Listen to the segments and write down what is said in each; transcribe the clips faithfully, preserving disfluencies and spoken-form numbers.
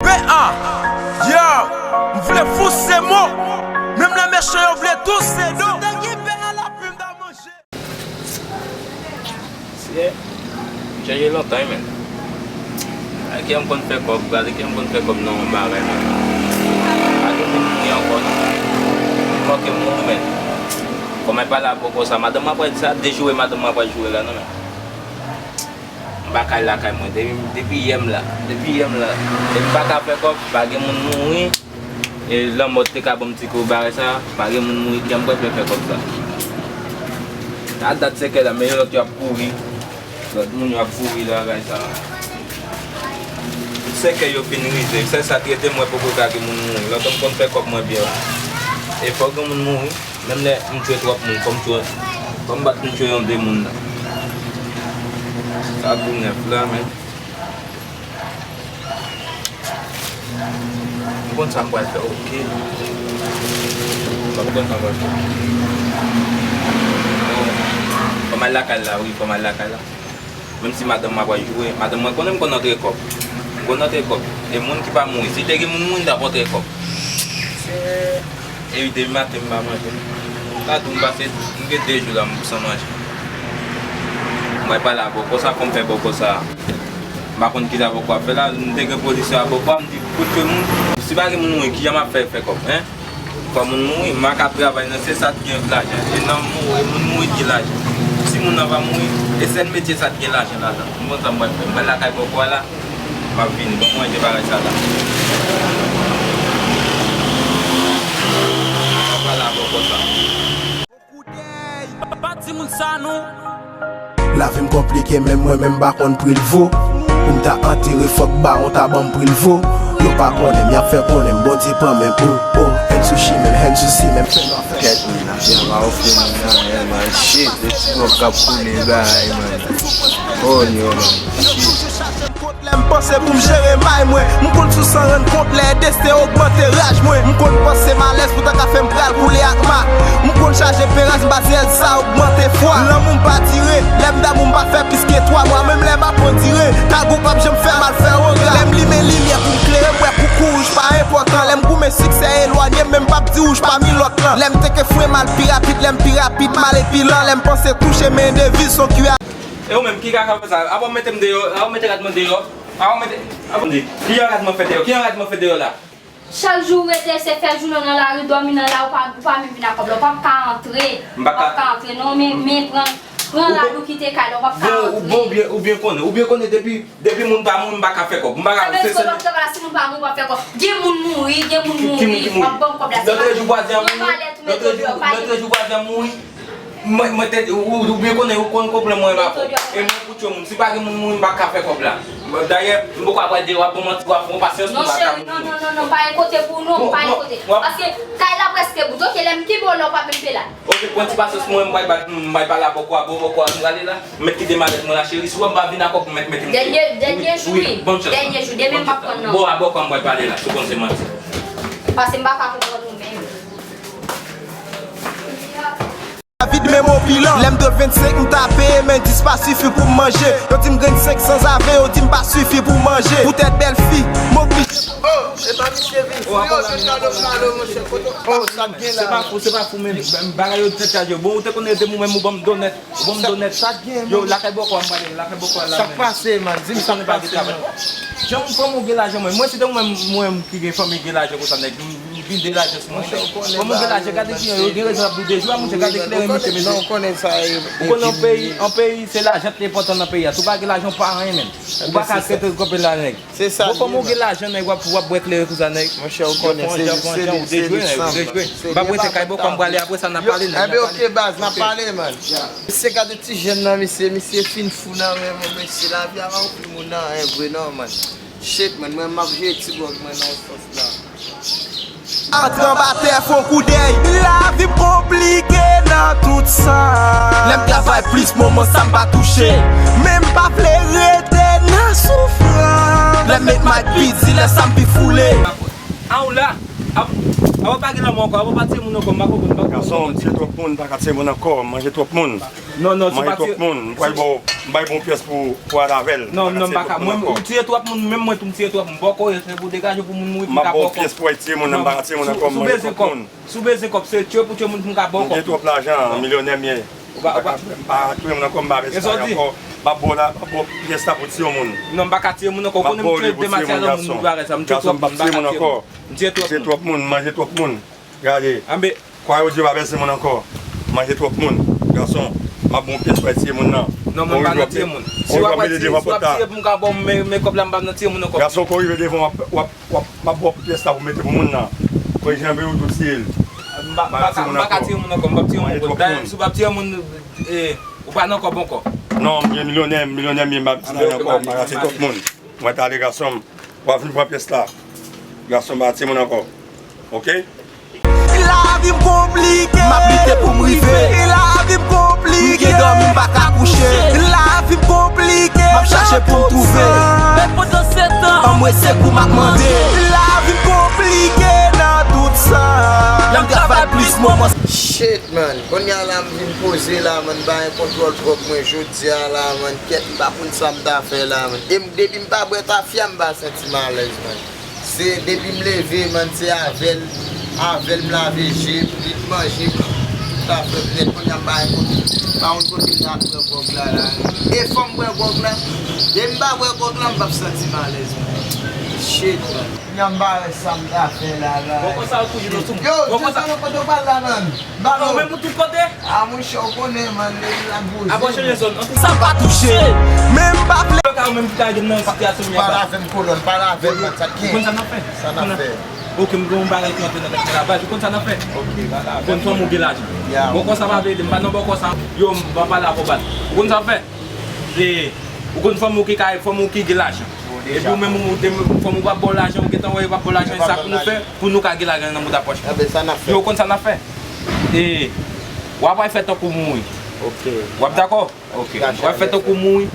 P A, yo, m vle fou se mo. Menm lè mechan yo vle tou se do. Si te gen pè a lapli m ta manje. Sye, m chèche lontan wi, men. Gade kijan m konn fè kòb, gade kijan m konn fè kòb nan yon bagay, men. Pa gen moun mouri ankò, non. M manke mouri, men. Kòman y pale a bòkò sa? Madanm mwen pral di sa, de joure madanm mwen pral joure la, non, men. M pa ka al lakay mwen. Depi, depi yè m la. Depi yè m la. Depi m pa ka fè kòb, pa gen moun mouri. E lanmò te ka ban m ti kou bagay sa, pa gen moun mouri, kijan m pral fè fè kòb sa? A dat sèkèy la, men yo lòt yo ap kouri. Lòt moun yo ap kouri la, bagay sa. Tout sèkèy yo fin rive. Sèl sa k rete m wè poko ka gen moun mouri. Lontan m konn fè kòb mwen byen. E fò gen moun mouri. Menm lè m tchwe twòp moun, fò m tchwe, fò m bat m tchwe yon de moun nan. Sa tou nèf la, men. M konn sa m pral fè, oke. M konn sa m pral fè. Bon, fò m al lakay la, wi, fò m al lakay la. Menm si madanm mwen ap joure, madanm mwen konnen m konn antre kòb. M konn antre kòb. E moun ki pa mouri. Si te gen moun mouri, m t ap antre kòb. Se, e depi maten m pa manje. M ta di w m pase, m gen de jou la m san manje. Mwen pale a bòkò sa, fò m fè bòkò sa. M pa konn kisa bòkò ap fè la, m te gen pozisyon a bòkò a, m di, koute moun. Si pa gen moun mouri, kijan m ap fè fè kòb, en? Fò moun mouri, m pa ka travay nan, se sa ki gen lajan. E nan mou-, e moun mouri ki gen lajan. Si moun nan pa mouri, e sèl metye sa ki gen lajan ladan. M konn sa m pral fè. M pral lakay bòkò a la, m ap vini. Ban m ranje bagay sa la. Apa la bòkò sa. Koudèy, pa di moun sa non. Lavi m konplike, menm mwen menm m pa konn pri l vo. Pou m ta antere, fòk bawon ta ban m pri l vo. Yo pa konnen m, y ap fè konnen m, Bondye pa menm. Oh, oh, hands to she menm, hands to she menm, fè nwa fè. Kèt, men, lavi a pa ofri moun anyen, man. Shit, de ti kòb k ap koule, bay, man. Oh, yo, man. Shit. Lè m panse pou m jere may mwen, m konn sou san rann kont lè desten ogmante raj mwen. M konn panse m alèz pou ta ka fè m pral koule ak ma. M konn chaje peraz, m pa di èl sa ogmante fwa. Lanmou m pa dire, lè m damou m pa fè plis ke twa mwa. Menm lè m ap andire, kago p ap janm fè m al fè oga. Lè m limen limyè pou m klere, m wè koukou wouj pa enpòtan. Lè m goumen siksè elwanye m, men m p ap di wouj pami lòt lan. Lè m teke fren m al pi rapid, lè m pi rapid m ale pi lan. Lè m panse touche men deviz son kwi a. E ou menm, ki kaka fè sa? Apa w mete m deyò, apa w mete rad mwen deyò, apa w mete, apa w mete, kijan rad mwen fè deyò, kijan rad mwen fè deyò la? Chak jou ou rete, se fè jounen w nan lari, dòmi nan la, ou pa, ou pa menm vin ak kòb la, ou p ap ka antre, ou p ap ka antre, non, men, men pran, pran rad ou kite kay la, ou p ap ka antre. Bon, ou byen, ou byen konnen, ou byen konnen depi, depi moun pa mouri, m pa ka fè kòb, m pa ka, se, se, si moun pa mouri, w ap fè kòb. Gen moun mouri, gen moun mouri, w ap ban m kòb la, se pa, lòt jou vwazen an mouri, lòt jou vwazen an mouri. Mwen, mwen te, ou, ou byen konnen, ou konn pwoblèm mwen pa fò. E mwen pou tchwe moun. Si pa gen moun mouri, m pa ka fè kòb la. Dayè, m poko pral di w ap ban m manti, w ap fè yon pasyans pou m pa ka mouri. Non, cheri, non, non, non, non, pa gen kote pou ou, non, pa gen kote. Paske kay la prèske bout. Oke, lè m kenbe w la, ou p ap menm pe la. Oke, pran ti pasyans mwen, m pral ba, m pral pale a bòkò a, bò, bòkò a, nou prale la. M mèt kite malèt mwen la, cheri. Si w wè m pa vin ak ou, m mèt mete m. Dènye, dènye jou, wi. Dènye jou, demen m p ap pran non. Bò a bòkò a, m pral pale la, si w konn se manti. Paske m pa ka konprann ou menm. David menm opilan. Lè m dwe vennsenk, m ta peye, men dis pa sifi pou m manje. Yo di m grenn senk san zave, yo di m pa sifi pou manje. Poutèt bèl fi, m oblije. Oh, e pa misye vin fou yo, se kado kado, monchè, kote w pase, men? Se pa fou, se pa fou, men bagay yo tèt chaje. Bon, ou te konnen yo te mou menm, ou ban m donèt, ou ban m donèt. Sa k gen, yo, lakay bòkò a m prale, lakay bòkò a la. Sa k pase, man? Di m sa k pase, man. Jan m fè m ou gen lajan, mwen. Mwen, si te mwen, mwen ki gen fanmi gen lajan konsa, nèg, m vin de lajan sou mwen. Kòman ou gen lajan, gade kijan yo gen rezon ap di de jou a, monchè, gade kleren misye, mesye. Ou konnen yon peyi, yon peyi, se lajan ki enpòtan nan peyi a. Si w pa gen lajan, ou pa anyen menm. Ou pa ka rete kanpe la, nèg. Bon, kòman ou gen lajan, nèg, w ap, w ap bwè kleren konsa, nèg. Monchè, ou konnen, se, se, se, ou dejwe, nèg, ou dejwe. M p ap rete kay bòkò a, m prale, apre sa, n a pale, nèg. Enben, oke, baz, n a pale, man. Mesye, gade ti jèn nan, mesye, misye fin fou nan men mwen, mesye, lavi a pa ofri moun nan anyen vre, non, man. Shit, man, mwen, m ap jere ti gwòg mwen nan yon sans la. Antre anba tè, fè yon koudèy. Lavi m konplike nan tout sans. Lè m travay plis, moman sa m pa touche. Men m pa vle rete nan soufrans. Lè m met mic pi di, lè sa m pi foule. A w la, ap, Ou pa gen lanmou ankò, ou pa tiye moun ankò, m pa konprann, m pa konprann. Gason, m tiye twòp moun, m pa ka tiye moun ankò, m manje twòp moun. Non, non, si ou pa tiye twòp moun, m pral ba w, m bay bon pyès pou, pou al avè l. Non, non, m pa ka. Mwen, ou tiye twòp moun, menm mwen tou, m tiye twòp moun. Bòkò, se pou degaje pou moun mouri, pou m ka bòkò. M ap ba w pyès pou al tiye moun, m pa ka tiye moun ankò, m manje twòp moun. Si w bezwen kòb, si w bezwen kòb, se tchwe pou tchwe moun pou m ka bòkò. M gen twòp lajan, milyonè m ye. Ou pa, ou pa, m pa tiye moun ankò, m pa vle sa ankò. M ap ba w la, m ap ba w pyès la pou tiye moun. Non, m pa ka tiye moun ankò. Ou konnen m tiye de matyal moun, moun bagay sa, m tiye twòp moun, m pa ka tiye moun. M tiye twòp moun. M tiye twòp moun, m manje twòp moun. Gade. Anben. Kwa yo di yo pa bese moun ankò. Manje twòp moun. Gason, m ap ba w pyès pou al tiye moun nan. Non, mwen pa nan tiye moun. Si w ap tiye, si w ap tiye pou m ka ba w men, men kòb la, m pa nan tiye moun ankò. Gason, kon w rive devan, w ap, w ap, w ap, m ap ba w pyès la pou mete pou moun nan. Kòrije anpe ou tou tiye l. M pa, m pa ka, m pa ka tiye moun ankò, m p ap tiye moun ankò. Dayè, si w p ap tiye moun, eh, ou pa nan kòb ankò. Non, m gen milyonè, milyonè m ye, m pa nan kòb, m pa ka tiye twòp moun. Mwen t ale gason m. W ap vin pran pyès la. Gason m pa tiye moun ankò. Oke? Lavi m konplike. M ap lite pou m rive. Lavi m konplike. M gen dòmi m pa ka kouche. Lavi m konplike. M ap chache pou m twouve. Men pandan se tan, anmwe se kou m ap mande. Lavi m konplike nan tout sa. Lè m travay plis moman. Shit, man. Kounye a la m vin poze la, man. M pa gen kontwòl dwòg mwen jodi a la, man. Kèt, m pa konn sa m ta fè la, man. E m, depi m pa bwè tafya, m pa santi m alèz, man. Se depi m leve, man, se avè l, avè l m lave je, li t manje, tout afè m nèt. Kounye a m pa gen kote, pa konn kote m ta bwè gwòg la, la. E fò m bwè gwòg la. E m pa bwè gwòg la, m p ap santi m alèz, man. Shit, man. Kounye a m pa wè sa m ta fè la, la. Bòkò sa yo toujou nan sou. Yo, Dieudonné, kote w pral la, man? Balo. Ou menm ou tout kote? A, monchè, ou konnen, man, depi l ap boze. Apre chanje zòn. Sa pa touche. Men m pa vle. Ou menm ki ka gen nan sitiyasyon m ye. Pale avè m, kolòn, pale avè m, man, sa k gen? Ou konn sa n ap fè? Sa n ap fè? Oke, m gen yon bagay ki antre nan tèt mwen la, baz, ou konn sa n ap fè? Oke, pale avè m. Ou konn fanmi w gen lajan. Bòkò sa pa vle ede m, pa nan bòkò sa. Yo, m pa pale avè w, baz. Ou konn sa w ap fè? E, ou konn fanmi w ki ka, fanmi w ki gen lajan. Epi ou menm ou te, fanmi w p ap ba w lajan, ou gentan wè yo p ap ba w lajan, e sa pou nou fè, pou nou ka gen lajan nan mouda pòch. Enben, sa n ap fè. Yo, ou konn sa n ap fè? E, w ap al fè tankou w mouri. Oke. W ap dakò? Oke. W ap fè tankou w mouri.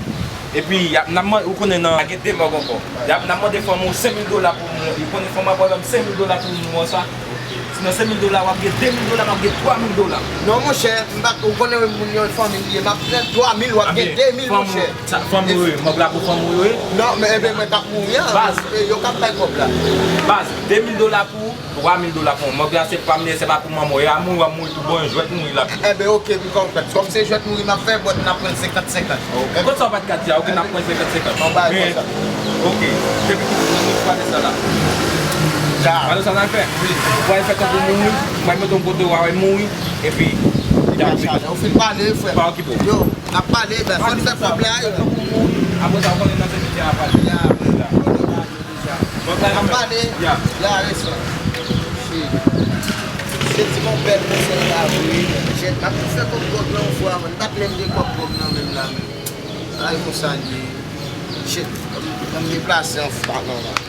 Epi, y ap, n ap man-, ou konnen nan, gen de mòg ankò. Y ap, n ap mande fanmi w senk mil dola pou moun, ou konnen fanmi w ap ba m senk mil dola pou moun mò sa. Si nan senk mil dola, w ap gen de mil dola, m ap gen twa mil dola. Non, monchè, m pa, ou konnen moun yo fanmi m ye, m ap pran twa mil, w ap gen de mil, monchè. Sa, fanmi w ye, mòg la pou fanmi w ye? Non, men, enben, mwen k ap mouri an. Baz. E yo k ap bay kòb la. Baz, de mil dola pou ou, twa mil dola pou mwen. Mòg la se pa m li ye, se pa pou manman w. E a mouri, w ap mouri tou bon, jwèt mouri l ap. Enben, oke, m konprann. Kòm se jwèt mouri m ap fè, but n ap pran l senkant senkant. Oke, kot sa w pa t ka di a, oke, n ap pran senkant senkant. Bon, bagay konsa. Oke, depi ki kote nou pale sa la? Pale sa n al fè? Wi. Ou pral fè tankou mouri, mwen mete yon kote w a wè mouri, epi. Ou fin pale, frè. Pa okipe w. Yo, n ap pale, men fò n fè kòb la, yo. Apre sa, ou konnen nan se medya a pale. Ya, ya. N ap pale. Ya, respè. Shit. Se ti mon bèl konsèy la, wi. Shit, m ap tou fè kòb gwòg lan yon fwa, man. M pa t menm gen kòb gwòg lan menm la, men. Ay, konsa l ye. Shit, m, m deplase yon fwa, non, non.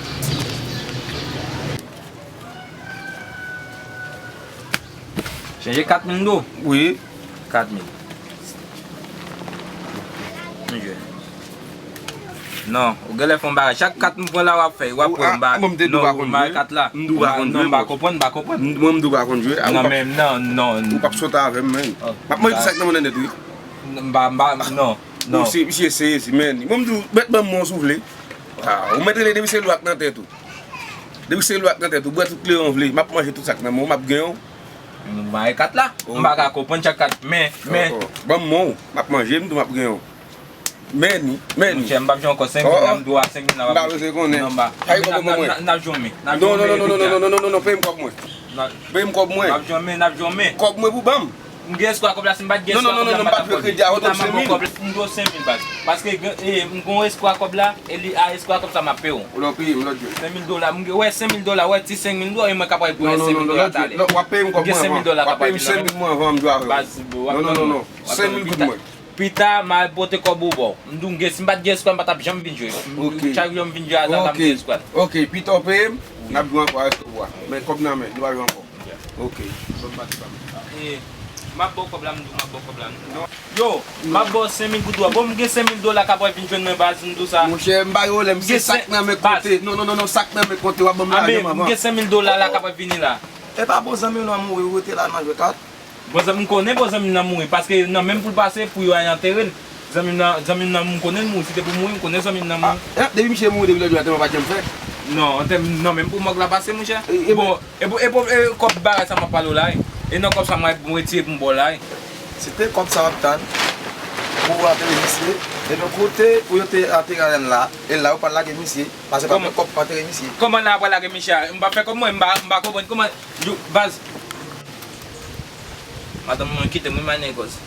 Chanje kat mil do? Wi. Kat mil. Mwen jwe. Non, ou genlè fè yon bagay. Chak kat m pran la, w ap fè, w ap pran, m ba, non, m ba kat la. M di w pa konn jwe. Non, m ba konprann, m ba konpran. Mwen, m di w pa konn jwe. Non, men, non, non. Ou p ap sot avè m, men. M ap manje tout sa k nan men nèt, wi. M ba, m ba, non, non. Misye, misye sezi, men. Mwen, m di w, mèt ban m mwen si w vle. Ou mèt rele depi se lwa k nan tèt ou. Depi se lwa k nan tèt ou, bwè tout kleren w vle, m ap manje tout sa k nan men w, m ap genyen w. M ba kat la. M pa ka konprann chak kat, men, men. Ban m men w, m ap manje, m tou m ap genyen w. Men ni, men ni. Monchè, m p ap jwe ankò senk mil la, m dwe a senk mil la. M pa bezwen konnen. Non, m pa. N ap jwe men, n ap jwe men. Non, non, non, non, non, non, non, non, non, peye m kòb mwen. Peye m kòb mwen. N ap jwe men, n ap jwe men. Kòb mwen pou ban m. M gen espwa kòb la, si m pa t gen espwa kòb la, m pa t ap pran. Kòb la, m dwe w senk mil, baz. Paske, e, m gen espwa kòb la, e li a espwa kòb sa m ap peye w. Ou lè w peye m lòt jou. Senk mil dola, m gen, wè, senk mil dola, wè, ti senk mil dola, e mwen k ap pran senk mil dola talè. W ap peye m kòb mwen avan. W ap peye m senk mil mwen avan, m jwe avè w. Baz, w ap tann mwen. Senk mil goud mwen. Pita, m al pote kòb ou ba w. M di w, m gen, si m pa t gen espwa, m pa t ap janm vin jwe. Chak jou m vin jwe a, sa m gen espwa. Ok, pita w peye m, n ap jwe ankò avèk kòb ou a. Men kòb nan men, nou pa jwe ankò. Ok. E, m ap ba w kòb la, m di w m ap ba w kòb la. Yo, m ap ba w senk mil goud ou a. Bon, m gen senk mil dola k ap vin jwenn mwen, baz, m di w sa. Monchè, m pa gen pwoblèm, se sa k nan men konte. Non, non, non, non, sa k nan men konte, w ap ban m lajan m avan. M gen senk mil dola la k ap vini la. E pa bon zanmi w nan mouri, ou rete la nan jwe kat. Bon zanmi m konnen bon zanmi m nan mouri, paske nan menm pou l pase pou yo al antere l. Zanmi m nan, zanmi m nan m konnen l mouri, si te pou mouri, m konnen zanmi m nan mouri. Depi misye mouri, depi lòt jou a, te mwen pa t janm fè. Non, antèm nan menm pou mòg la pase, monchè. Bon, e pou, e pou, e kòb bagay sa m ap pale w la, e nan kòb sa m ap retire pou m ba w la, e. Se te kòb sa w ap tann pou w antere misye. Epi kote pou yo te antere Alan la, e la yo pral lage misye. Paske pa fè kòb pou antere misye. Kòman la pral lage misye a? M pa fè kòb mwen, m pa, m pa konprann kòman. Yo, baz. Madanm mwen kite m wi, my niggas.